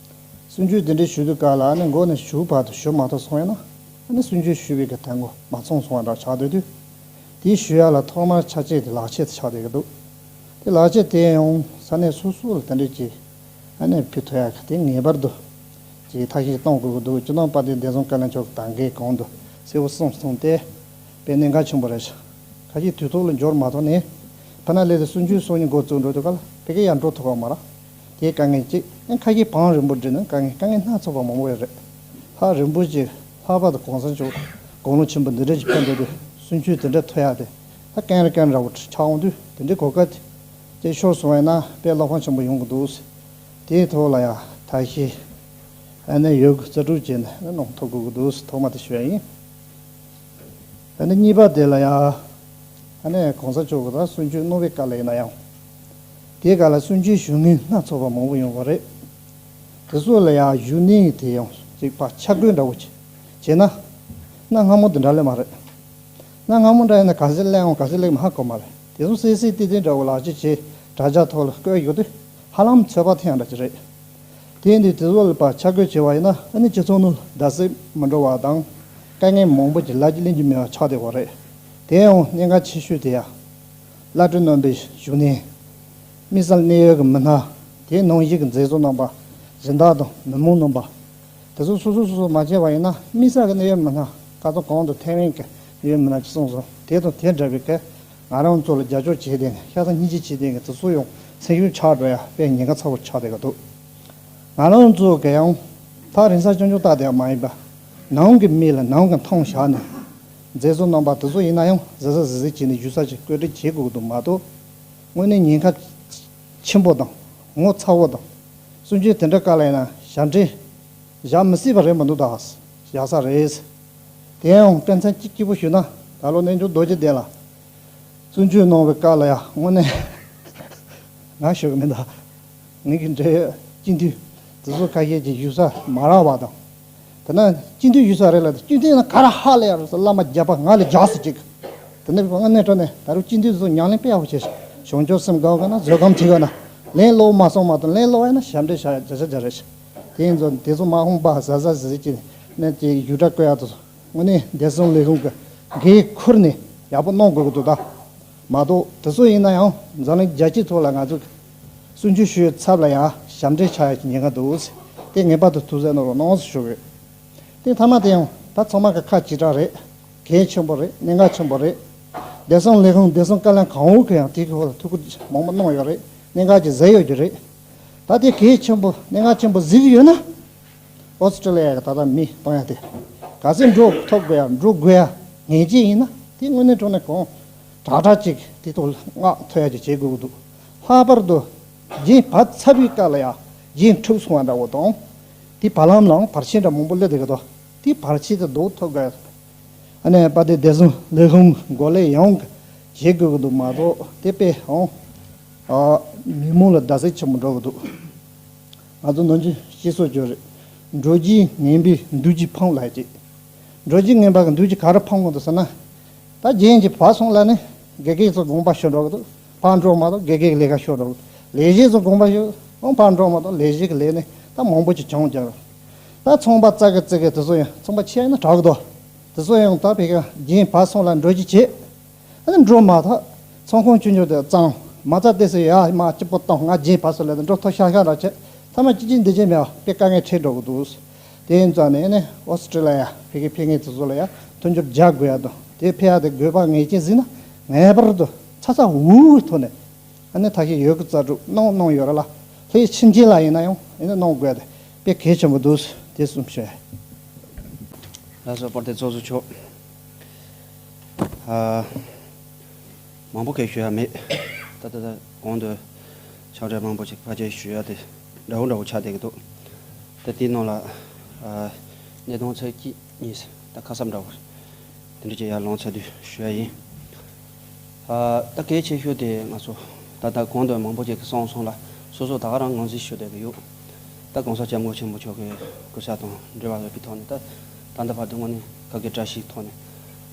གསུང་ཆོས་དེ་འདྲ་ཞུ་དུས་སྐབས་ལ་ཨ་ནི་མགོ་ནས་མཇུག་བར་དུ་ཞུ་མ་ཐུབ་སོང་ཡ་ན། ཨ་ནི་གསུང་ཆོས་ཞུ་བའི་གི་དོན་གོ་མ་ཚང་སོང་བ་འདྲ་ཆགས་སྡོད་དུས། དེ་ཞུ་ཡ་ལ་ཐོག་མར་ཆ་ཆེ་དེ་ལག་ཆས་དེ་ཆགས་བསྡད་ཀྱི་འདུག་དེ་ལག་ཆས་དེ་ཡང་ས་གནས་སོ་སོ་ལ་དེ་འདྲ་ཅིག་ཨ་ནི་ཕུལ་ཐུབ་ཡ་གི་དེ་ངེས་པར་དུ་ཅིག་ཐབས་ཤེས་གཏོང་དགོས་ཀྱི་འདུག་སྤྱི་ནོར་དཔལ་ལྡན་བདེ་སྲུང་བཀའ་བློན་མཆོག་གི་ད་གིན་གོང་དུ་གསལ་པོ་གསུངས་སོང་སྟེ། དཔེ་གནད་འགག་ཆེན་པོ་རེད། ཁ་ཤས་དུས་ཐོག་ལ་འབྱོར་མ་ཐུབ་ནས་ཕ་ན་ལས་དེ་གསུང་ཆོས་གསུང་ནས་འགོ་བཙུགས་འགྲོ་དུས་སྐབས་ལ་ཕ་གི་ཡར་འགྲོ་ཐུབ་པ་མ་རེད། དེའི་དཀའ་ངལ་གཅིག་ཨ་ཁ་ཤས་བང་རིང་པོ་བསྒྲིགས་ན་དཀའ་ངལ་དཀའ་ངལ་སྣ་ཚོགས་པ་མང་པོ་ཡོད་རེད། ལྷག་རིང་པོ་ཅིག་ལྷག་པར་དུ་གོང་ས་མཆོག་དགུང་ལོ་ཆེན་པོ་འདི་འདྲ་ཅིག་ཕེབས་འགྲོ་དུས་གསུང་ཆོས་དེ་འདྲ་ཐོས་ཡག་དེ་ད་རྐྱང་རེ་རྐྱང་རེ་འདྲ་བོ་ཆགས་འོང་དུས། དེ་འདྲའི་གོ་སྐབས་དེ་ཤོར་སོང་བས་ན་དཔེ་བློ་ཕམ་ཆེན་པོ་ཡོང་གི་འདུག་དེའི་ཐོག་ལ་ཡང་ཐབས་ཤེས་ཨ་ནི་ཡོད་རྩལ་སྤྲུགས་བྱས་ནས་གནང་ཐུབ་དགོས་ཀྱི་འདུག་ཐོག་མ་དེ་ཞུ་ཡ་ཡིན། ཨ་ནི་གཉིས་པ་དེ་ལ་ཡང་ཨ་ནི་གོང་ས་མཆོག་གི་ད་གསུང་ཆོས་གནང་བའི་སྐབས་ལ་ཡིན་ན་ཡང་། དེའི་སྐབས་ལ་གསུང་ཆོས་ཞུ་མཁན་སྣ་ཚོགས་པ་མང་པོ་ཡོང་བ་རེད། དེ་ཚོ་ལ་ཡང་བཞུགས་གནས་དེ་ཡང་ཅིག་ཕར་ཆ་བགོས་འདྲ་བོ་ཅིག་བྱས་ན། གནའ་སྔ་མོ་དེ་འདྲ་ལས་མ་རེད། གནའ་སྔ་མོ་འདྲ་ཡིན་ན་ག་ཚོད་སླེབས་འོང་ག་ཚོད་སླེབས་མ་ཧ་གོ་མ་རེད། དེ་ཚོ་གསལ་གསལ་ཏིག་ཏིག་འདྲ་བོ་ལག་ཆ་བྱས་དྲ་རྒྱ་ཐོག་ལ་བཀོད་ཡོད་དུས་ཧ་ལམ་ཚོད་དཔག་ཐེངས་འདྲ་ཅིག་རེད། དེ་ཡིན་དུས་དེ་ཚོ་ལ་ཕར་ཆ་བགོས་བྱས་པ་ཡིན་ན་ཨ་ནི་སྤྱི་ཚོགས་ནང་བརྡབ་གསིག་མི་འགྲོ་བ་དང་། དཀའ་ངལ་མང་པོ་ཅིག་ལབ་ཀྱི་ལེན་རྒྱུ་མེད་པ་ཆགས་བསྡད་པ་རེད། དེ་ཡང་གནད་འགག་ཆེ་ཤོས་དེ་ཡང་། བླ་སྤྲུལ་རྣམ་པའི་བཞུགས་གནས། དམིགས་བསལ་གནས་ཡུལ་གྱི་མི་སྣ། དེའི་ནང་བཞིན་གྱི་མཛད་གཙོ་རྣམ་པ། སྦྱིན་བདག་དང་མི་མང་རྣམ་པ། དེ་ཚོ་སོ་སོ་སོ་སོ་མ་བྱས་པ་ཡིན་ན་དམིགས་བསལ་གྱི་གནས་ཡུལ་མི་སྣ། ཁ་སང་གོང་དུ་ཐེ་ཝན་གྱི་གནས་ཡུལ་མི་སྣ་ཅིག་གསུངས་སོང་། དེ་དང་དེ་འདྲ་བའི་གི་ང་རང་ཚོ་ལ་རྒྱབ་སྐྱོར་བྱས་ཏེ་ཤ་ཚ་སྙིང་རྗེ་བྱས་ཏེ་དེ་ཚོ་ཡང་སེམས་ཤུགས་ཆག་འགྲོ་ཡ་དཔེ་ཉེན་ཁ་ཚ་པོ་ཆགས་བསྡད་ཀྱི་འདུག་ང་རང་ཚོ་གི་ཡང་ཐག་རིང་ས་ཆུང་ཆུང་ལྟ་དེ་མ་ཡིན་པ། ནང་གི་མི་ལ་ནང་གི་མཐོང་བཞག་ནས། མཛད་གཙོ་རྣམ་པ་དེ་ཚོ་ཡིན་ན་ཡང་གཟབ་གཟབ་གཟབ་གཟབ་བྱས་ནས་བཞུགས་ས་ཅིག་བཀོད་སྒྲིག་བྱེད་དགོས་ཀྱི་འདུག་མ་གཏོགས། དངོས་གནས་ཉེན་ཁ་ཆེན་པོ་དང་ངོ་ཚ་བོ་དང་། གསུང་ཆོས་དེ་འདྲ་སྐབས་ལ་ཡིན་ན་ཞབས་འདྲེན་བཞག་མི་སྲིད་པ་རེད་མི་འདུག་ད་བཞག་ས་རེད། དེ་ཡང་དཔེ་མཚོན་གཅིག་གཅིག་པོ་ཞུས་ན་ད་ལོ་རྣལ་འབྱོར་རྡོ་རྗེ་གདན་ལ་གསུང་ཆོས་གནང་བའི་སྐབས་ལ་ཡང་དངོས་གནས་ང་ཞུ་གི་མིན་ད། ངེད་ཀྱི་འབྲེལ་ཡོད་སྤྱི་འཐུས་དེ་ཚོ་ཁ་ཤས་ཀྱིས་བཞུགས་ས་མ་རག་པ་དང་། དེ་ན་སྤྱི་འཐུས་བཞུགས་ས་རེད་ལ་སྤྱི་འཐུས་ན་ག་ར་ཧ་ལས་ཡ་རུ་ས་བླ་མ་རྒྱ་པ་ང་ལས་རྒྱགས་སུ་ཅིག་དེ་ནས་ང་གནས་གྲོགས་ནས་ད་རུང་སྤྱི་འཐུས་ཚོ་ཉམས་ལེན་དཔེ་ཡག་པོ་བྱས་ཤག་བྱང་ཆུབ་སེམས་དགའ་ག་ན་བཟོད་སྒོམ་བྱེད་ག་ན་ལན་སློག་མ་སོང་མ་གཏོགས་ལན་སློག་ཡ་ན་ཞབས་འདྲེན་བྱ་ཡ་བྱ་བྱ་བྱ་རེད་ཤག་དེ་ཡིན་ཚོ་དེ་ཚོ་མ་འོངས་པ་གཟབ་གཟབ་གཟབ་གཟབ་ཅིག་ནས་ཅིག་ཡུལ་གྲྭ་བསྐོ་ཡ་དེ་ཚོ། དངོས་གནས་བདེ་སྲུང་ལས་ཁུངས་ཀྱི་འགན་ཁུར་ནས་ཡག་པོ་གནང་དགོས་ཀྱི་འདུག་ད། མ་གཏོགས་དེ་ཚོ་ཡིན་ན་ཡང་འཛམ་གླིང་རྒྱལ་སྤྱིའི་ཐོག་ལ་ང་ཚོ་གསུང་ཆོས་ཞུ་ཡའི་ཚབ་ལ་ཡང་ཞབས་འདྲེན་ཆགས་ཡ་གི་ཉེན་ཁ་འདུག་དེ་ངེས་པར་དུ་ཐུགས་གཟབ་གནང་རོགས་གནང་ཞུ་གི་ཡོད། དེ་མཐའ་མ་དེ་ཡང་ད་ཚང་མ་གི་ཁ་གཅིག་གྲགས་རེད། གལ་ཆེན་པོ་རེད། གནད་འགག་ཆེན་པོ་རེད། བདེ་སྲུང་ལས་ཁུངས་བདེ་སྲུང་བཀའ་བློན་གང་འོས་གི་ཡང་དེ་གི་ཐོག་ལ་ཐུགས་ཁུར་མང་པོ་གནང་ཡོད་རེད། གནད་འགག་ཅིག་བཟོས་ཡོད་ཀྱི་རེད། ད་དེ་གལ་ཆེན་པོ་གནད་འགག་ཆེན་པོ་གཟིགས་ཡོད་ན། ཨོ་སི་ཀྲི་ལི་ཡ་གི་ད་ལྟ་མི་གཏོང་ཡ་དེ། ག་ཚོད་འགྲོ་ཐུབ་དགོས་ཡ་འགྲོ་དགོས་ཡ་ངེས་ཅན་ཡིན་ན་དེ་དངོས་གནས་དྲང་གནས་གང་དྲག་དྲག་ཅིག་དེ་ཐོག་ལ་མངགས་ཐུབ་ཡ་ཅིག་བྱེད་དགོས་ཀྱི་འདུག་ལྷག་པར་དུ་རྒྱུན་བར་ཚབ་པའི་སྐབས་ལ་ཡ་རྒྱུན་འཁྲུག་སོང་བ་འདྲ་བོ་དང་། དེ་བར་ལམ་ལའང་བར་ཆད་འདྲ་མང་པོ་སླེབས་བསྡད་ཀྱི་འདུག་དེ་བར་ཆད་དེ་ཟློག་ཐུབ་དགོས་ཡ། ཨ་ནི་དཔལ་ལྡན་བདེ་སྲུང་ལས་ཁུངས་འགོ་ལས་ཡོངས་ཀྱིས་བྱེད་དགོས་ཀྱི་འདུག་མ་གཏོགས་དེ་དཔེ་ཧང་། ཨ། མི་མང་ལ་བརྡབ་གསིག་ཆེན་པོ་འགྲོ་གི་འདུག་ང་ཚོ་ནམ་རྒྱུན་སྤྱི་ཚོགས་ཅིག་རེད། འགྲོ་རྒྱུ་ངན་པས་འདུ་རྒྱུ་ཕམ་ལབ་ཅིག་འགྲོ་རྒྱུ་ངན་པ་གིས་འདུ་རྒྱུ་ག་རེ་ཕམ་གི་འདུག་ཟེར་ན། ད་རྒྱན་གྱི་བར་སོང་ལ་ནི་དགེ་རྒན་ཚོ་དགོངས་པ་ཞུ་འགྲོ་གི་འདུག་ཕར་འགྲོ་མ་གཏོགས་དགེ་རྒན་གྱི་ལས་ཀ་ཞུ་འགྲོ་གི་འདུག་ལས་བྱེད་ཚོ་དགོངས་པ་ཞུ་འོང་ཕར་འགྲོ་མ་གཏོགས་ལས་བྱེད་ཀྱི་ལས་ནི་ད་མང་པོ་ཅིག་བྱུང་ཀྱང་། ད་ཚོང་པ་ཙག་གི་ཙིག་གི་དེ་ཚོ་ཡང་ཚོང་པ་ཆེ་ན་དྲག་གི་འདུག་དེ་ཚོ་ཡང་ད་ཕ་གི་རྒྱན་བར་སོང་ལ་འགྲོ་རྒྱུ་བྱེད། ཨ་ནི་འགྲོ་མ་ཐག་ཚོང་ཁང་ཆུང་ཆུང་དེ་གཙང་མ་རྩ་དེ་ཚོ་ཡ་མ་སྐྱིད་པོ་བཏང་ང་རྒྱན་བར་སོང་ལ་འགྲོ་ཐོ་ཤ་ཤ་ར་བྱེད་ཐ་མ་ཅི་ཅི་འདི་ཅི་མེད་པ་དཔེ་དཀའ་ངལ་འཕྲད་འགྲོ་གི་འདུག་དེ་ཡིན་ཙང་ནས་ནི་ཨོ་སི་ཀྲི་ལི་ཡ་ཕ་གི་ཕེབས་མཁན་དེ་ཚོ་ལ་ཡང་མཐུན་འགྱུར་རྒྱག་དགོས་ཡ་དང་། དེ་ཕེབས་ཡ་དེ་དགོས་པ་ངེས་ཅན་ཟིན་ན་ངེས་པར་དུ་ཚ་ཚ་འུར་འུར་ཐོག་ནས་ཨ་ནི་ཐ་ཤི་ཡོད་གི་རྩ་དྲུག་གནང་གནང་ཡོད་ར་ལ། ལྷའི་ཕྱིན་ཆད་ལ་ཡིན་ན་ཡང་ཨ་ནི་གནང་དགོས་ཡ་དེ་དཔེ་གལ་ཆེན་པོ་འདུག། དེ་གསུམ་ཞུ་ཡ། ལགས་སོ། དཔལ་ལྡན་ཚོགས་གཙོ་མཆོག། ཨ། མང་པོ་གས་ཞུ་ཡ་མེད། ད་ད་ད་གོང་དུ་ཕྱག་བྲིས་མང་པོ་ཅིག་ཕལ་ཆེར་ཞུ་ཡ་དེ་འདྲ་བོ་འདྲ་བོ་ཆགས་བསྡད་ཀྱི་འདུག། ད་དེའི་ནང་ལ་ཨ་གནད་དོན་ཚིག་གཅིག་གཉིས་ད་ཁ་གསབ་འདྲ་བོ་དེ་འདྲ་ཅིག་ཡར་ལངས་ཚར་དུས་ཞུ་ཡ་ཡིན། ཨ་ད་གལ་ཆེ་ཤོས་དེ་ང་ཚོ་ད་ལྟ་གོང་དུ་མང་པོ་ཅིག་གིས་གསུངས་སོང་ལ། སོ་སོ་ད་ག་རང་ངོས་འཛིན་ཞུ་བསྡད་ཀྱི་ཡོད། ད་གོང་ས་སྐྱབས་མགོན་ཆེན་པོ་མཆོག་གི་སྐུ་ཕྱག་དང་འབྲེལ་བ་ཡོད་པའི་ཐོག་ནས། ད་ད་ལྟ་བར་དུ་དངོས་གནས་བཀའ་བརྒྱུད་བཀྲ་ཤིས་ཐོག་ནས་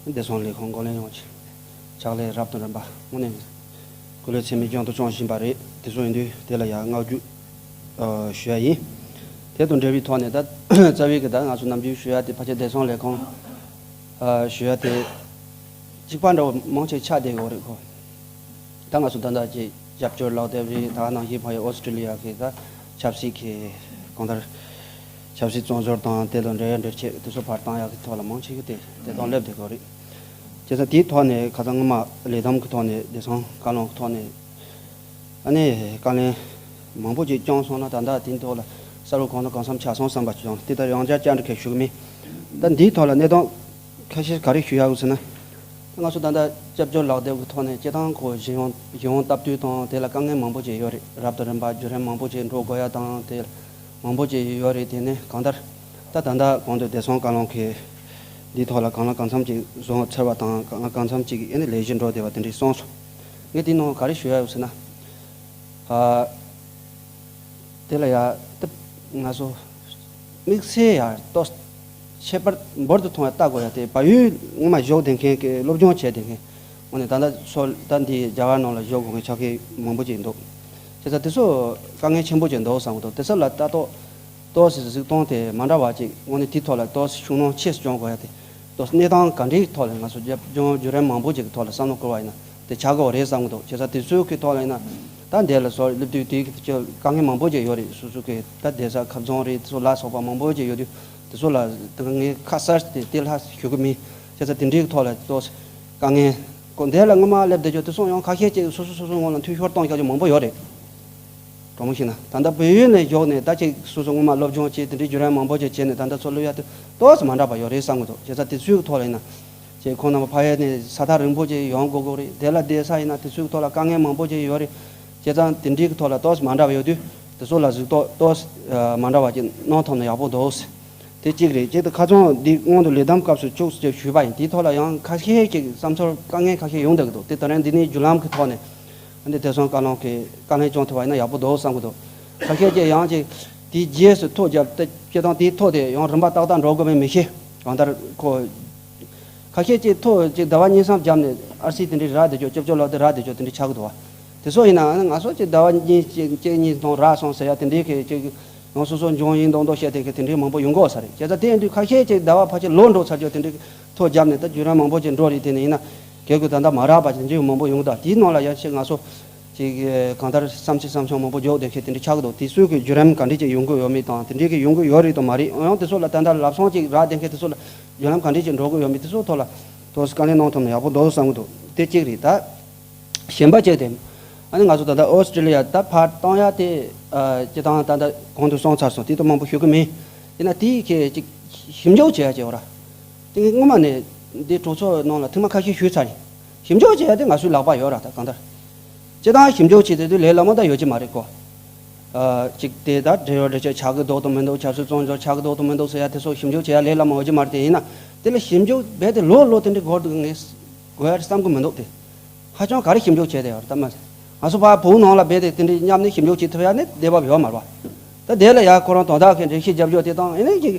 བདེ་སྲུང་ལས་ཁུངས་འགོ་ལས་ཡོངས་ཀྱི་ཕྱག་ལས་རབ་དང་རིམ་པ་དངོས་གནས་སྐུ་ལས་ཚད་མེད་རྐྱང་དུ་བསྐྱངས་བཞིན་པ་རེད། དེ་ཚོ་ཡིན་དུས་དེ་ལ་ཡང་བསྔགས་བརྗོད་ཨ་ཞུ་ཡ་ཡིན། དེ་དང་འབྲེལ་བའི་ཐོག་ནས་ད་རྩ་བའི་གི་ད་ང་ཚོ་ནམ་རྒྱུན་ཞུ་ཡ་དེ་ཕལ་ཆེར་བདེ་སྲུང་ལས་ཁུངས་ཨ་ཞུ་ཡ་དེ་གཅིག་པ་འདྲ་བོ་མང་ཆེ་ཆགས་བསྡད་ཡོད་རེད་ཁོ། ད་ང་ཚོ་ད་ལྟ་ཅིག་རྒྱབ་སྐྱོར་ལག་དེབ་རེད། ད་ནང་བཞིན་ཕ་ཡི་ཨོ་སི་ཀྲི་ལི་ཡ་གི་ད་ཆབ་སྲིད་ཀྱི་གང་ལྟར་ཆབ་སྲིད་བཙོན་ཟུར་དང་དེ་དང་འབྲེལ་ཡོད་འབྲེལ་ཆད་དེ་ཚོ་བར་བཏང་ཡག་གི་ཐོག་ལ་མང་ཆེ་གི་དེ་དེ་དང་སླེབས་བསྡད་ཡོད་རེད། བྱས་ཙང་དེའི་ཐོག་ནས་ཁ་སང་སྔོན་མ་ལས་བསྡོམས་ཀྱི་ཐོག་ནས་བདེ་སྲུང་བཀའ་བློན་གྱི་ཐོག་ནས་ཨ་ནི་བཀའ་ལན་མང་པོ་ཅིག་བསྐྱངས་སོང་ན། ད་ལྟ་དེའི་ཐོག་ལ་གསར་འགོད་གང་དང་གང་འཚམ་ཆགས་སོང་བསམ་པ་ཅིག་བྱུང་། དེ་ལྟར་ཡང་བསྐྱར་བསྐྱར་འདྲི་གས་ཞུ་གི་མིན། ད་འདིའི་ཐོག་ལ་གནས་སྟངས་ཁ་ཤས་ག་རེ་ཞུ་ཡག་ཡོད་ཟེར་ན། ང་ཚོ་ད་ལྟ་སྐྱབས་བཅོལ་ལག་དེབ་ཀྱི་ཐོག་ནས་སྤྱི་བཏང་ཁོ་གཞི་ཡོང་གཞི་ཡོང་སྟབས་བསྟུན་དང་དེ་ལ་དཀའ་ངལ་མང་པོ་ཅིག་ཡོད་རེད། རབ་དང་རིམ་པ་བརྒྱུད་རིམ་མང་པོ་ཅིག་འགྲོ་དགོས་ཡ་དང་དེ་མང་པོ་ཅིག་ཡོད་རེད། དེ་ནས་གང་ལྟར་ད་ད་ལྟ་གོང་དུ་བདེ་སྲུང་བཀའ་བློན་གྱིས་འདིའི་ཐོག་ལ་གང་ལ་གང་འཚམ་ཅིག་བཟོ་ཚར་བ་དང་། གང་ལ་གང་འཚམ་ཅིག་ཨེ་ནི་ལས་གཞི་འགྲོ་བསྡད་པ་དེ་འདྲ་གསུངས་སོང་། ངས་དེའི་ནང་ག་རེ་ཞུ་ཡ་ཡོད་ཟེར་ན། ཨ། དེ་ལ་ཡ་ད་ང་ཚོ་དམིགས་བསལ་ཡ་ཏོག་ཁྱད་པར་འབུར་དུ་ཐོན་ཡ་ལྟ་དགོས་ཡ་དེ། བལ་ཡུལ་སྔོན་མ་བཞུགས་བསྡད་མཁན་གྱི་སློབ་སྦྱོང་བྱས་བསྡད་མཁན་དངོས་གནས་ད་ལྟ་སོ་ད་འདི་རྒྱ་གར་ནང་ལ་བཞུགས་དགོས་མཁན་ཆ་རྐྱེན་མང་པོ་ཅིག་འདུག། བྱས་ཙང་དེ་ཚོ་དཀའ་ངལ་ཆེན་པོ་ཅིག་འདུག་བསམ་གྱི་འདུག། དེ་ཚོ་ལ་ལྟ་རྟོག་ཏོག་ཙམ་གཟིགས་སྟངས་དེ་མ་འདྲ་བ་ཅིག་དངོས་གནས་དེའི་ཐོག་ལ་ཏོག་ཙམ་ཤུགས་སྣོན་ཆེ་ཙམ་བྱུང་དགོས་ཡ་དེ། ཏོག་ཙམ་གནས་སྟངས་ག་འདྲའི་ཐོག་ལ་ང་ཚོ་རྒྱབ་ལྗོངས་བརྒྱུད་རིམ་མང་པོ་ཅིག་གི་ཐོག་ལ་བསམ་བློ་བསྐོར་བ་ཡིན་ན་དེ་ཆགས་ཀྱི་ཡོད་རེད་བསམ་གྱི་འདུག། བྱས་ཙང་དེ་ཚོའི་གི་ཐོག་ལ་ཡིན་ན་ད་འདི་ལ་སོགས་སླེབས་དུས་དེའི་གི་དཀའ་ངལ་མང་པོ་ཅིག་ཡོད་རེད། སོ་སོ་གི་ད་བསྡད་ས་ཁ་རྫོང་རེད། དེ་ཚོ་ལ་སོགས་པ་མང་པོ་ཅིག་ཡོད་དུས་དེ་ཚོ་ལ་དཀའ་ངལ་ཁ་གསལ་དེ་དེ་ལ་ཞུ་གི་མིན། བྱས་ཙང་དེ་འདྲའི་གི་ཐོག་ལ་ཏོག་ཙམ་དཀའ་ངལ་ཁོ་འདི་ལ་སྔོན་མ་སླེབས་བསྡད་རྒྱུ་དེ་ཚོ་ཡང་ཁ་ཤས་ཅིག་སོ་སོ་སོ་སོའི་ངོས་ལ་འཐུས་ཤོར་གཏོང་རྒྱུ་མང་པོ་ཡོད་རེད། དྲང་མོ་བཤད་ན་ད་ལྟ་བལ་ཡུལ་ནས་བཞུགས་ནས་ད་ཅིག་སོ་སོ་སྔོན་མ་སློབ་སྦྱོང་བྱས་དེ་འདྲའི་བརྒྱུད་རིམ་མང་པོ་ཅིག་བྱས་ནས་ད་ལྟ་ཚུར་སླེབས་ཡ་དེ་ཏོག་ཙམ་མ་འདྲ་བ་ཡོད་རེད་བསམ་གྱི་འདུག། བྱས་ཙང་དེ་ཚོའི་ཐོག་ལ་ཡིན་ན་ཅིག་ཁོང་རྣམ་པ་ཕ་ཡུལ་ནས་ས་ཐག་རིང་པོ་ཅིག་ཡོང་དགོས་ཀྱི་རེད། དེ་ལ་བསྡད་ས་ཡིན་ན་དེ་ཚོའི་ཐོག་ལ་དཀའ་ངལ་མང་པོ་ཅིག་ཡོད་རེད། བྱས་ཙང་དེ་འདྲའི་ཐོག་ལ་ཏོག་ཙམ་མ་འདྲ་བ་ཡོད་དུས་དེ་ཚོ་ལ་གཟིགས་རྟོག་ཏོག་ཙམ་མ་འདྲ་བ་ཅིག་གནང་ཐུབ་ན་ཡག་པོ་འདུག། དེ་གཅིག་རེད། གཅིག་དེ་ཁ་སང་འདི་སྔོན་དུ་ལས་བསྡོམས་སྐབས་སུ་ཅུང་ཟད་ཞུས་པ་ཡིན། དེའི་ཐོག་ལ་ཡང་ཁ་ཤས་ཀྱི་བསམ་ཚུལ་དཀའ་ངལ་ཁ་ཤས་ཡོང་བསྡད་ཀྱི་འདུག། དེ་ད་རེས་འདི་ནས་བརྒྱུད་ལམ་གྱི་ཐོག་ནས་འདི་བདེ་སྲུང་བཀའ་བློན་གྱིས་བཀའ་ལན་བསྐྱོན་ཐུབ་པ་ཡིན་ན་ཡག་པོ་འདུག་བསམ་གྱི་འདུག། ཁ་ཤས་ཀྱིས་ཡང་ཅིག་དེའི་རྗེས་སུ་ཐོ་བརྒྱབ་སྟེ་སྤྱིར་བཏང་དེའི་ཐོ་དེ་ཡང་རིམ་པ་ཏག་ཏག་འགྲོ་དགོས་མིན་མི་ཤེས། གང་ལྟར་ཁོ་ཁ་ཤས་ཀྱིས་ཐོ་ཅིག་ཟླ་བ་གཉིས་གསུམ་བརྒྱབ་ནས་ཨར་སི་དེ་འདྲའི་རག་བསྡད་རྒྱུ། སྐྱབས་བཅོལ་ལག་དེབ་རག་བསྡད་རྒྱུ་དེ་འདྲའི་ཆགས་ཀྱི་འདུག་བ། དེ་ཚོ་ཡིན་ན་ང་ཚོ་ཅིག་ཟླ་བ་གཉིས་གཅིག་གཅིག་གཉིས་ནང་རག་སོང་ཟེར་ཡ་དེ་འདྲའི་གི་ཅིག་ཡང་སོ་སོ་འབྱུང་ཡིན་མདོག་མདོག་བཤད་དེ་གི་དེ་འདྲའི་མང་པོ་ཡོང་གི་ཡོད་ས་རེད། བྱས་ཙང་དེ་ཡིན་དུས་ཁ་ཤས་ཅིག་ཟླ་བ་ཕལ་ཆེར་ལོ་འགྲོ་ཚར་རྒྱུ་དེ་འདྲའི་ཐོ་བརྒྱབ་ནས་ད་བརྒྱུད་རིམ་མང་པོ་ཅིག་འགྲོ་རེད། དེ་ནས་ཡིན་ན་གལ་དགོས་ད་ལྟ་མ་རག་པ་དེ་འདྲའི་མང་པོ་ཡོང་གི་འདུག། དེའི་ནང་ལ་ཡ་ཅིག་ང་ཚོ་ཅིག་གང་ལྟར་བསམ་ཚུལ་བསམ་འཆར་མང་པོ་འཇོག་བསྡད་མཁན་དེ་འདྲ་ཆགས་ཀྱི་འདུག། དེ་ཚོའི་གི་བརྒྱུད་རིམ་ག་འདྲ་ཅིག་ཡོང་གི་ཡོད་མེད་དང་། དེ་འདྲའི་གི་ཡོང་གི་ཡོད་རེད་དང་མ་རེད། ཡང་དེ་ཚོ་ལ་ད་ལྟ་ལབ་སོང་ཅིག་རག་བསྡད་མཁན་དེ་ཚོ་ལ་བརྒྱུད་རིམ་ག་འདྲ་ཅིག་འགྲོ་གི་ཡོད་མེད་དེ་ཚོའི་ཐོག་ལ་ཏོག་ཙམ་བཀའ་ལན་གནང་ཐུབ་ན་ཡག་པོ་འདུག་བསམ་གྱི་འདུག། དེ་གཅིག་རེད། ད་གཞན་པ་གཅིག་དེ་ཨ་ནི་ང་ཚོ་ད་ལྟ་ཨོ་སི་ཀྲི་ལི་ཡ་ད་ཕར་བཏང་ཡ་དེ་ཨ་སྤྱིར་བཏང་ད་ལྟ་གོང་དུ་སོང་ཚར་སོང་། དེ་ད་མང་པོ་ཞུ་གི་མིན། ཡིན་ན་དེ་གི་ཅིག་ཞིབ་འཇུག་བྱེད་ཡ་ཅིག་ཡོད་ར། དེ་སྔོན་མ་ནས་འདི་གྲོས་ཚོགས་ནང་ལ་ཐེངས་མ་ཁ་ཤས་ཞུས་ཚར་ཡིན། ཞིབ་འཇུག་བྱེད་ཡ་དེ་ང་ཚོའི་ལག་པ་ཡོད་ར། ད་གང་ལྟར་སྤྱིར་བཏང་ཞིབ་འཇུག་བྱེད་དེ་དུས་ལས་སླ་མོ་ད་ཡོད་ཀྱི་མ་རེད་ཁོ། ཨ་ཅིག་དེ་ད་འབྲེལ་ཡོད་འབྲེལ་ཆོད་ཆགས་ཀྱི་འདུག་དང་མི་འདུག། ཆབ་སྲིད་བཙོན་འཇུག་ཆགས་ཀྱི་འདུག་དང་མི་འདུག་ཟེར་ཡ་དེ་ཚོ་ཞིབ་འཇུག་བྱེད་ཡ་ལས་སླ་མོ་ཡོད་ཀྱི་མ་རེད། དེ་ཡིན་ན་དེ་ལ་ཞིབ་འཇུག་རྦད་དེ་ལོ་ལོ་དེ་འདྲའི་འགོར་འདུག་ངས་དགོས་ཡ་བསམ་གྱི་མི་འདུག། དེ་ཧ་ཅང་ག་རེ་ཞིབ་འཇུག་བྱས་ཏེ་ཡོད་རེད་ད་མ་ཟད། ང་ཚོ་ཕར་བོད་ནང་ལ་རྦད་དེ་དེ་འདྲའི་མཉམ་ནས་ཞིབ་འཇུག་བྱེད་ཐུབ་ཡ་ནི་བདེ་བབ་ཡོད་མ་རེད་པ། ད་དེ་ལ་ཡ་ཁོ་རང་དོན་དག་གི་འགྲེལ་བཤད་རྒྱབ་རྒྱུ་དེ་དང་ཨེ་ནས་ཀྱི་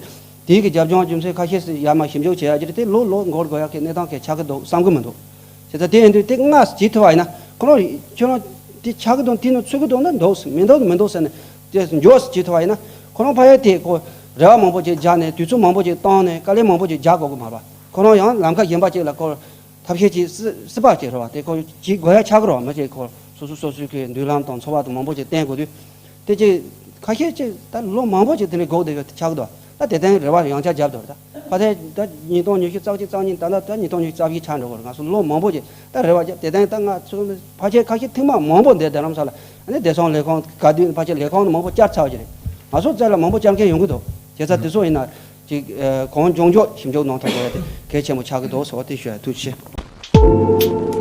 དེའི་གི་རྒྱབ་ལྗོངས་རྒྱུ་མཚན་ཁ་ཤས་སུ་ཡར་མར་ཞིབ་འཇུག་བྱེད་ཡ་ཅིག་རེད། དེ་ལོ་ལོ་འགོར་དགོས་ཡ་གི་གནས་སྟངས་གི་ཆགས་ཀྱི་འདུག་བསམ་གྱི་མི་འདུག། བྱས་ཙང་དེ་ཡིན་དུས་དེ་སྔ་བྱེད་ཐུབ་པ་ཡིན་ན་ཁོ་རང་ཁྱོད་རང་དེ་ཆགས་ཀྱི་འདུག་དེ་ནང་ཚུད་ཀྱི་འདུག་ན་འདུག་མི་འདུག་མི་འདུག་ཟེར་ནས་དེ་མགྱོགས་སུ་བྱེད་ཐུབ་པ་ཡིན་ན་ཁོ་རང་ཕ་ཡུལ་དེ་ཁོ་རེ་བ་མང་པོ་ཅིག་རྒྱག་ནས་དུས་ཚོད་མང་པོ་ཅིག་བཏང་ནས་དཀའ་ལས་མང་པོ་ཅིག་རྒྱག་དགོས་ཀྱི་མ་རེད་པ། ཁོ་རང་ཡང་ལམ་ཁ་གཞན་པ་ཅིག་ལ་ཁོ་ཐབས་ཤེས་ཅིག་སྲིད་སྲིད་པ་ཅིག་རེད་པ། དེ་ཁོ་བྱེད་དགོས་ཡ་ཆགས་ཀྱི་རེད་པ། མི་ཅིག་ཁོ་སོ་སོ་སོ་སོའི་གི་མདུན་ལམ་དང་འཚོ་བ་དང་མང་པོ་ཅིག་བསྟན་དགོས་དུས། དེ་ཅིག་ཁ་ཤས་ཅིག་ད་ལོ་མང་པོ་ཅིག་དེ་འདྲའི་སྒུག་བསྡད་ཡོད་དེ་ཆགས་འདུག། ད་ ད་དེ་ཐེངས་རེ་བ་ཡང་བསྐྱར་བརྒྱབ་འདུག་ད་ཕལ་ཆེར་ད་ཉིས་སྟོང་ཉི་ཤུ་རྩ་གཅིག་རྩ་གཉིས་ད་ལྟ་ད་ཉིས་སྟོང་ཉི་ཤུ་རྩ་བཞི་ཆགས་འགྲོ་གི་རེད། ང་ཚོ་ལོ་མང་པོ་ཅིག་ད་རེ་བ་བརྒྱབ། དེ་ཐེངས་ད་ང་ཚོ་ཕལ་ཆེར་ཁ་ཤས་ཐེངས་མ་མང་པོ་འདིར་རྡ་རམ་ས་ལ་ཨ་ནི་བདེ་སྲུང་ལས་ཁུངས་ག་དུས་ཕལ་ཆེར་ལས་ཁུངས་མང་པོ་བསྐྱར་ཚར་བ་ཅིག་རེད། ང་ཚོ་རྩ་ལ་མང་པོ་བསྐྱར་མཁན་ཡོང་གི་འདུག་བྱས་ཙང་དེ་ཚོ་ཡིན་ན་ཅིག་གང་མགྱོགས་མགྱོགས་ཞིབ་འཇུག་གནང་ཐུབ་དགོས་ཡ་དེ་གལ་ཆེན་པོ་ཆགས་ཀྱི་འདུག་ཟེར་བ་དེ་ཞུ་ཡ། ཐུགས་རྗེ་ཆེ།